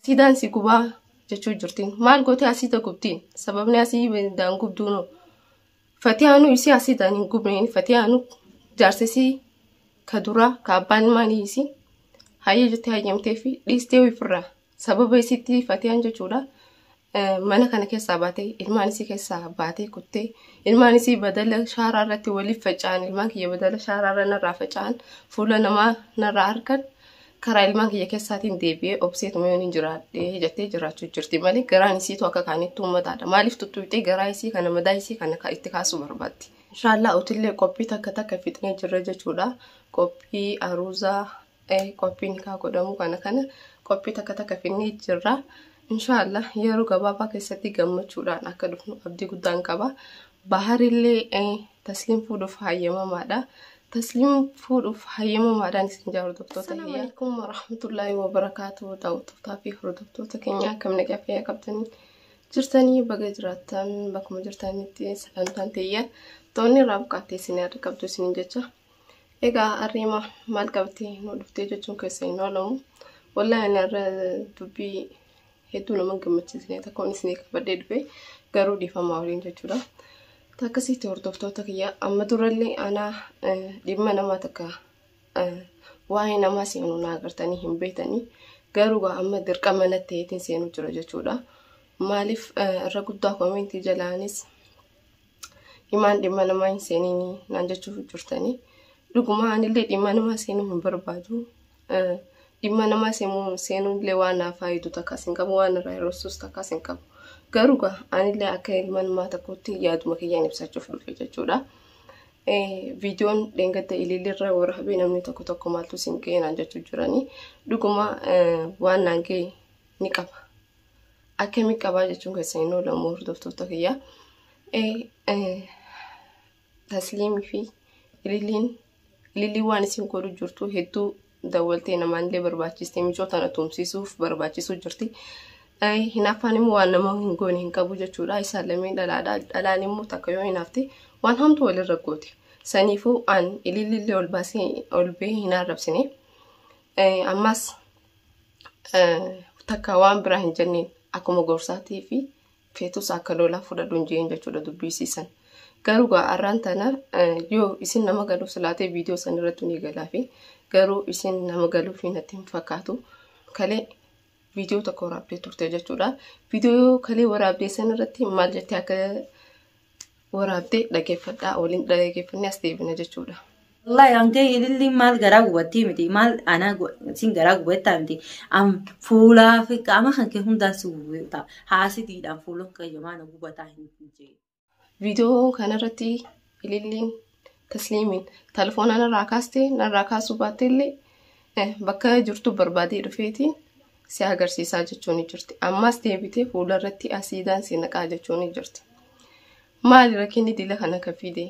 Asiidaan si gubaa jechuu jirtiin. Maal gootee asiida gubtiin? Sababni asiidaan gubduunoo? Fatihaanuu isii asiidaan hin gubneen Fatihaanuu jaarsa isii ka duraa ka abbaan ilmaanii isii hayyee jettee hayyamtee fi dhiistee ofirraa sababa isiitti Fatihaan jechuudha. Mana kana keessaa baatee ilmaan isii keessaa baatee kuttee ilmaan isii badala shaaraa irratti waliif faca'an ilmaan kiyya badala shaaraa irra narraa faca'an fuula namaa narraa argan karaa ilmaan kiyya keessaatiin deebi'ee obseetuma yoon hin jiraadhee jettee jiraachuu jirti malee garaan isiitu akka kaanitti uummataadha. Maaliif tuttuqxee garaa isii kana madaa isii kana itti kaasuu barbaaddi. Inshaallah utillee qophii takka takka fixnee jirra jechuudha. Qophii aruuzaa qophii nikaa godhamu kana kana qophii takka takka fixnee jirra. Inshaallah yeroo gabaabaa keessatti gammachuudhaan akka dhufnu abdii guddaan qaba. Baharillee Tasliim fuudhuuf hayyamamaadha. Tasliim fuudhuuf hayyamamaadhaan isin jaa hordoftoota. Assalaamu alaikum warahmatullaahi wabarakaatuh. Daawwattootaa fi hordoftoota keenya akkam nagaa fayyaa qabdanii jirtanii baga jiraattan bakkuma jirtanitti sagantaan teeyya toonni irraa buqaattee isin yaada qabdu isiniin jecha. Egaa arriima maal qabdee nu dhuftee jechuun keessa hin oolamu. Wallaahi ani har'a dubbii hedduu nama hin gammachiisne takkoon isinii qabadhee dhufe garuu dhiifamaa waliin jechuudha. Akkasitti hordoftoota kiyya amma durallee anaa dhimma namaa takka waa'ee namaa seenuu naa agartanii hin beektanii garuu amma dirqama natti ta'eetiin seenuu jira jechuudha. Maaliif irra guddaa koomentii jalaanis himaan dhimma namaa hin seeninii naan jechuuf jirtanii. Dhuguma anillee dhimma namaa seenuu hin barbaadu. Dhimma namaa seenuu illee waan naa faayidu takkaas hin qabu waan irraa hir'isuus takkaas hin qabu. Garuu gaa anillee akka ilma namaa tokkotti yaaduma kiyyaan ibsachuuf dhufe jechuudha. Viidiyoon dheengadda ilillirra waraabee namni tokko tokko maaltu isin ga'e naan jechuu jiranii. Dhuguma waan naan ga'e ni qaba. Akkamii qabaa jechuun keessan hin oolamu hordoftoota kiyyaa. Tasliimii fi ililliin ililliin waan isin godhu jirtu hedduu dawwaltee namaanillee barbaachistee micoo tana tumsiisuuf barbaachisuu jirti. Hinaaffaan immoo waan nama hin goone hin qabu jechuudha. Isaan lameen dhalaadha. Dhalaan immoo takka yoo hinaafte waan hamtu walirra gooti. Saniifuu an ilillillee ol baasee ol bahee hin arrabsine. Ammas takka waan biraa hin jenneen akkuma gorsaatii fi feetus akka lolaa fudhadhu hin jeen jechuudha dubbii isiisan. Garuu gaa arraan tana yoo isin nama galuuf silaatee viidiyoo san irratti ni galaafi garuu isin nama galuuf natti hin fakkaatu. Kalee viidiyoo tokko waraabdee turte jechuudha. Viidiyoo kalee waraabdee san irratti maal jettee akka waraabdee dhageeffadhaa waliin dhageeffannee as deebina jechuudha. Wallahi hangee ililliin maal garaa gubattii miti maal anaa sin garaa gubattaa miti am fuulaa fi qaama kan kee hundaan si gubataa haasidiidhaan fuula kee maana gubataa hin jee. Viidiyoo kanarratti ililliin Tasliimiin telefoona narraa kaastee narraa kaasuu baatte illee bakka jirtu barbaadee dhufeetiin si agarsiisaa jechuun ni jirti. Ammas deebitee fuula irratti asiidaan si naqaa jechuun ni jirti. Maali rakkinni dila kana ka fide?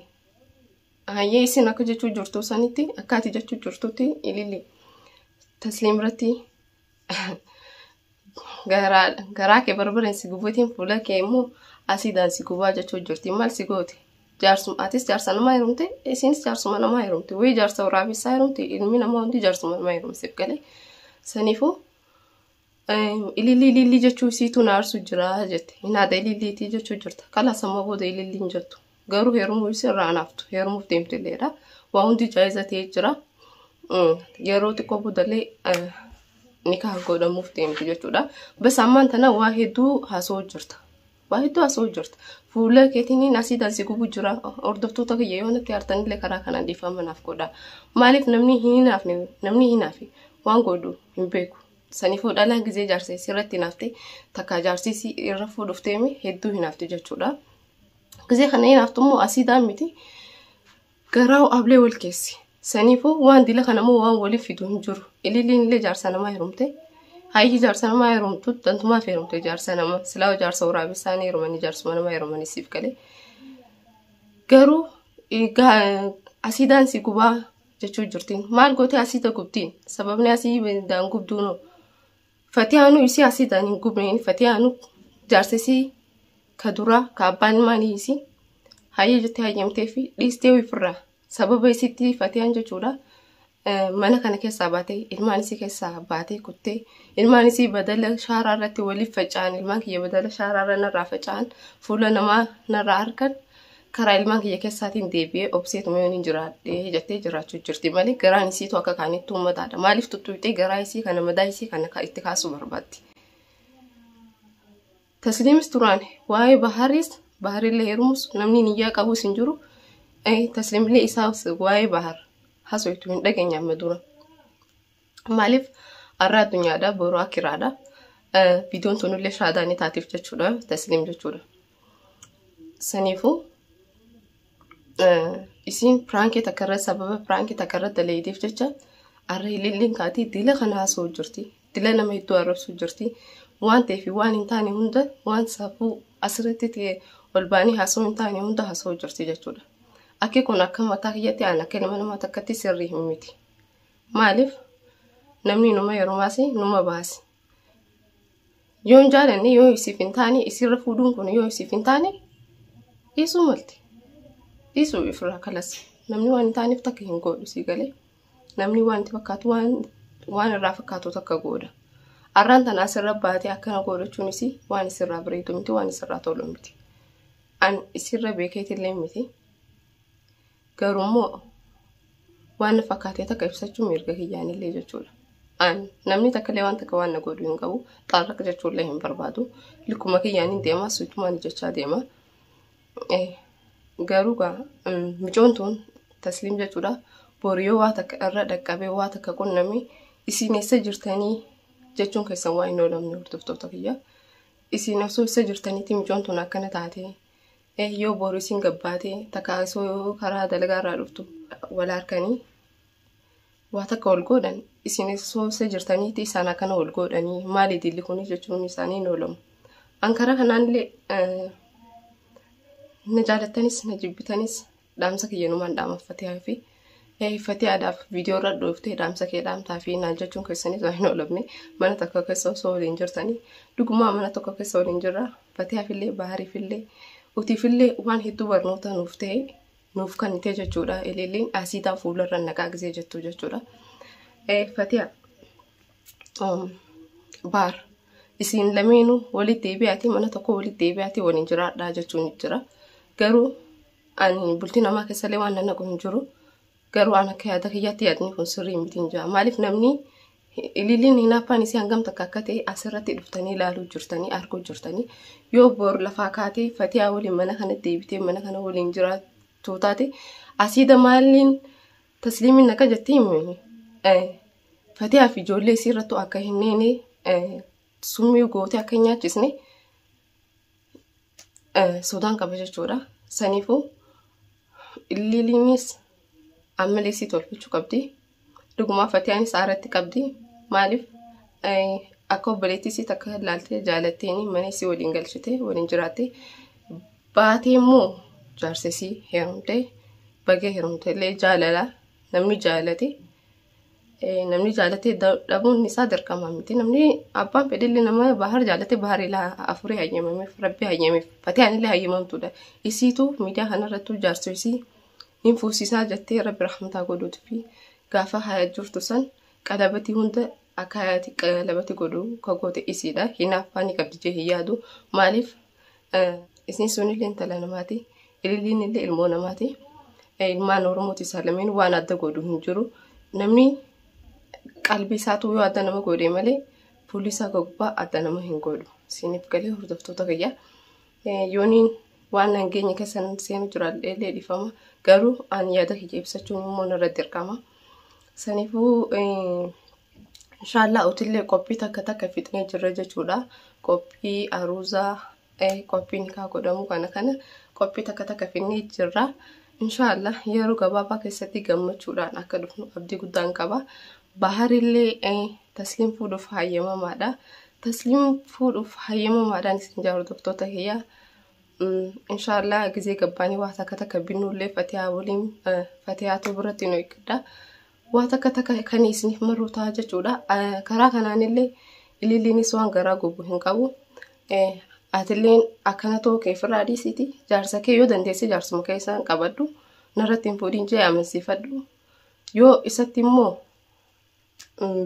Hayyee isin akka jechuu jirtu sanitti akka ati jechuu jirtutti ililli Tasliim irratti garaa garaa kee barbareen si gubatiin fuula kee immoo asiidaan si gubaa jechuu jirti. Maal si goote? Jaarsuma atis jaarsa namaa heerumte isinis jaarsuma namaa heerumte wayii jaarsa waraabessaa heerumte ilmi namaa hundi jaarsuma namaa heerumseef galee saniifuu ilillii ilillii jechuu isiitu na aarsu jira jette hinaada ililliitii jechuu jirta kalaas amma booda ilillii hin jettu garuu heerumuu isii irraa anaaftu heerumuuf deemtilleedha waa hundi jaayiza ta'ee jira yeroo xiqqoo boodallee nikaa godhamuuf deemti jechuudha bas ammaan tana waa hedduu haasa'uu jirta. Waa hedduu haasa'u jirta. Fuula keetiin asiidhaan si gubu jira. Hordoftoota kiyya yoo natti aartanillee karaa kanaan dhiifama naaf godha. Maaliif namni hin hinaafne namni hinaafe waan godhu hin beeku. Saniifuu dhalaan gizee jaarsa isii irratti hinaafte takka jaarsi isii irra fuudhuuf deeme hedduu hinaafte jechuudha. Gizee kana hinaaftu immoo asiidhaan miti. Garaa ablee wal keessi. Saniifuu waan dila kana immoo waan waliif fidu hin jiru. Ililliin illee jaarsa namaa heerumte. Hayyi jaarsa namaa heerumtu dantumaaf heerumte jaarsa namaa. Silaa jaarsa waraabessaa ni heerumanii jaarsuma namaa heerumanii siif galee. Garuu asiidaan si gubaa jechuu jirtiin. Maal gootee asiida gubtiin? Sababni asiidaan gubduunoo. Fatihaanuu isii asiidaan hin gubneen Fatihaanuu jaarsa isii ka duraa ka abbaan ilmaanii isii hayyee jettee hayyamtee fi dhiistee ofirraa sababa isitti Fatiyaan jechuudha. Mana kana keessaa baatee ilmaan isii keessaa baatee kuttee ilmaan isii badala shaaraa irratti waliif faca'an, ilmaan kiyya badala shaaraa irra narraa faca'an, fuula namaa narraa harkan, karaa ilmaan kiyya keessaatiin deebi'ee obseetuma yoon hin jiraadhee jettee jiraachuu jirti malee garaan isiitu akka kaanitti uummataadha. Maaliif tuttuqxee garaa isii kana, madaa isii kana itti kaasuu barbaaddi? Tasliimis turaan waa'ee Baharis, Baharillee heerumus namni niyyaa qabus hin jiru. Tasliimillee isaas waa'ee Bahar hasoitu hin dhageenye amma dura. Maaliif har'a addunyaadha, boru akiraadha. Viidiyoon tunillee shaadaa ni taatiif jechuudha, Tasliim jechuudha. Saniifuu isiin piraankii takka irra, sababa piraankii takka irra dalayiitiif jecha har'a ililliin kaatii dila kana haasa'u jirti. Dila nama hedduu arrabsuu jirti. Waan ta'eef waan hin taane hunda, waan safuu asirratti ta'e ol baanii haasa'uu hin taane hunda haasa'u jirti jechuudha. Akki kun akka mataa kiyyatti aan akka ilma namaa takkatti sirrii hin miti. Maaliif namni numa yeroo numa baasi. Yoo hin jaalanne, yoo isiif hin taane, isirra fuudhuun kun yoo isiif hin taane dhiisuu malti. Dhiisuu ifirraa kalas. Namni waan hin taaneef takka hin godhu, sii galee. Namni waan itti fakkaatu, waan irraa fakkaatu takka godha. Arraan tana asirra baatee akkana godhachuun isii waan isirraa bareedu miti, waan isirraa tolu miti. An isirra beekeetillee miti. Garuu immoo waan na fakkaatee takka ibsachuu mirga kiyyaanillee jechuudha. An namni takka illee waan takka waan na godhu hin qabu. Xaarraqa jechuullee hin barbaadu. Likkuma kiyyaaniin deema, suutumaan jechaa deema. Garuu gaa micoon tun Tasliim jechuudha. Boru yoo waa takka irra dhaqqabee, waa takka qunname, isin eessa jirtanii jechuun keessan waa hin oolamne, hordoftoota kiyya. Isin osoo eessa jirtaniiti micoon tun akkana taate, yoo boru isin gabbaate takka osoo karaa dalagaa irraa dhuftu wal harkanii waa takka wal godhan, isin osoo eessa jirtaniiti isaan akkana wal godhanii, maali dilli kuni jechuun isaanii hin oolamu. An karaa kanaanillee na jaalattanis na jibbitanis dhaamsa kiyya numaan dhaamaffatee fi Fatihaadhaaf viidiyoo irra dhooftee dhaamsa kee dhaamtaa fi naan jechuun keessanis waan hin oolamne. Mana tokko keessa osoo waliin jirtanii, dhugumaa mana tokko keessa waliin jirra. Fatihaafillee, Bahariifillee, utiifillee waan hedduu barnoota nuuf ta'e nuuf kennite jechuudha. Ililliin asiidaa fuularra naqaa gisee jettu jechuudha. Fatiha, Baar, isin lameenuu walitti deebi'aatii, mana tokko walitti deebi'aatii waliin jiraadhaa jechuun jira. Garuu ani bultii namaa keessallee waan nannaqu hin jiru. Garuu an akka yaada kiyyaatti yaadni kun sirrii miti hin jira. Maaliif namni ililiin hinaaffaan isii hangam takka akka ta'e asirratti dhuftanii ilaaluu jirtanii, arguu jirtanii, yoo bor lafaa kaatee Fatihaa waliin mana kana deebitee mana kana waliin jiraattu taate, asiida maaliin Tasliimiin akka jetti Fatihaa fi ijoollee isii irrattu akka hin neene, summii gootee akka hin nyaachisne sodaan qaba jechuudha. Saniifuu ililiinis ammallee isii tolfachuu qabdi. Dhugumaa Fatihaanis aaratti qabdi. Maaliif akka obboleettii isii takka ilaaltee jaalatteeni mana isii waliin galchite, waliin jiraatte, baatee immoo jaarsa isii heerumte, bagee heerumte illee jaalala namni jaalate namni jaalate dhabuun isaa dirqama miti. Namni abbaan fedhillee nama Bahar jaalate, Bahar ilaa afurii hayyamameef, Rabbi hayyameef, Fatihaan illee hayyamamtuudha. Isiitu miidiyaa kanarrattuu jaarsa isii hin fuusisaa jettee, Rabbi rahmataa godhuuti fi gaafa haya jirtu san qalabatii hunda akka hayaati qalabati godhu ka goote isiidha. Hinaaffaa ni qabdi jee hin yaadu. Maaliif isin sunillee intala namaati. Ililliin illee ilmoo namaati. Ilmaan Oromooti isaan lameen, waan adda godhu hin jiru. Namni qalbii isaatu yoo adda nama godhe malee fuulli isaa gubbaa adda nama hin godhu. Isiniif galee, hordoftoota kiyya? Yooniin waan hangeenya keessan seenu jira illee dhiifama. Garuu ani yaada kiyya ibsachuun immoo narra dirqama. Saniifuu inshaallah utillee qophii takka takka fixnee jirra jechuudha. Qophii aruuzaa, qophii nikaa godhamu kana kana qophii takka takka fixnee jirra. Inshaallah yeroo gabaabaa keessatti gammachuudhaan akka dhufnu abdii guddaan qaba. Baharillee Tasliim fuudhuuf hayyamamaadha. Tasliim fuudhuuf hayyamamaadhaan isin jaa, hordoftoota kiyyaa. Inshaallah gizee gabbaanii waa takka takka binnullee Fatihaa waliin Fatihaatu biratti nu eeggadha. Waa takka takka kan isiniif maruu ta'a jechuudha. Karaa kanaanillee ililliinis waan garaa gubu hin qabu. Atilleen akkana ta'uu kee ofirraa dhiisiiti. Jaarsa kee yoo dandeesse jaarsuma keessaan qabadhu. Narratti hin fuudhin jee amansiifadhu. Yoo isatti immoo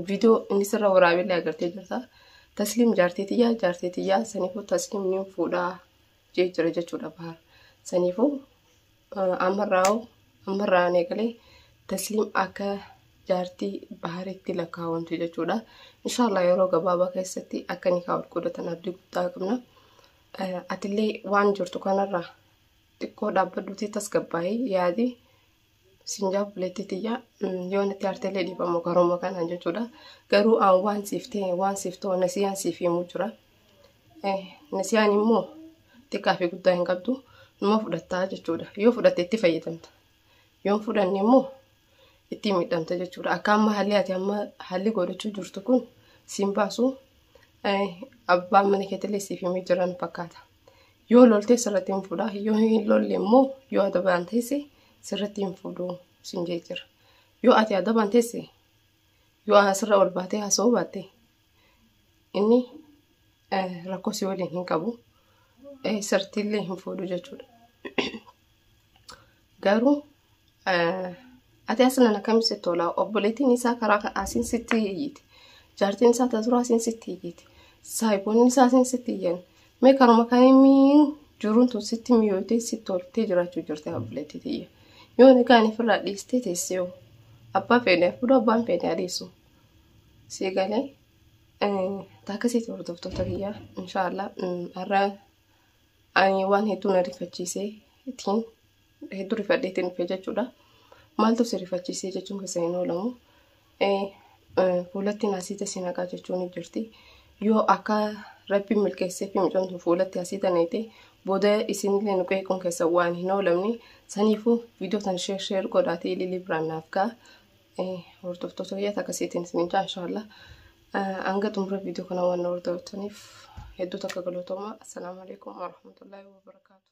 viidiyoo inni sirra waraabellee agartee jirta. Tasliim jaartii tiyyaa jaartii tiyyaa saniifuu tasliim ni fuudhaa jee jira jechuudha Bahar. Saniifuu ammarraa ammarraan eegalee tasliim akka jaartii Baharitti lakkaawamti jechuudha. Inshaallah yeroo gabaabaa keessatti akka nikaa wal godhatan abdii guddaa qabna. Atillee waan jirtu kanarraa xiqqoo dhaabbadhuutii tasgabbaa'ii yaadi. Siin jaa obboleettii tiyya yoo natti aartellee dhiifama karuma kanaan jechuudha. Garuu aan waan siif ta'e waan siif ta'u nasiyaan siif himuu jira. Nasiyaan immoo xiqqaa fi guddaa hin qabdu numa fudhattaa jechuudha. Yoo fudhatte itti fayyadamta. Yoo hin fudhanne immoo itti miidhamta jechuudha. Akka amma haalli ati amma haalli godhachuu jirtu kun siin baasu abbaan mana keetillee siif himee jiran fakkaata. Yoo loltee sirratti hin fuudha. Yoo hin lolle immoo yoo adabaan teesse sirratti hin fuudhu siin jee jira. Yoo ati adabaan teesse yoo asirra ol baatee haasa'uu baatte inni rakkoo si waliin hin qabu. Sirriitti hin fuudhu jechuudha. Garuu ati aslan akkamitti sitti tola? Obboleettiin isaa karaa asiin sitti iyyiti. Jaartiin isaa ta dura asiin sitti iyyiti. Saayiboonni isaa asiin sitti iyyan. Mee karuma kamiin jiruun tun sitti mi'ooytee sitti toltee jiraachuu jirti obboleettii tiyya. Yoo nagaan ofirraa dhiistee teessee hoo abbaa feene fuudhu abbaan feene adiisu. Sii galee taakasiiti hordoftoota kiyyaa inshaallah har'a ani waan hedduu na rifachiisee ittiin hedduu rifadheetiin dhufe jechuudha. Maaltu si rifachiisee jechuun keessa hin oolamu. Fuulatti naasiita si naqaa jechuun ni jirti. Yoo akka rabbi milkeessee fi mucaan tun fuulatti asiita neete booda isinillee nu qeequun keessa waan hin oolamne saniifuu viidiyoo tan sheer sheer godhaatee ililii biraan naaf ga'a. Hordoftoota kiyyaa akkasiitiin isiniin jaa inshaallah. Hanga xumura viidiyoo kana waan na hordoftaniif hedduu takka galatooma. Assalaamu alaikum warahmatullaahi wabarakaatu.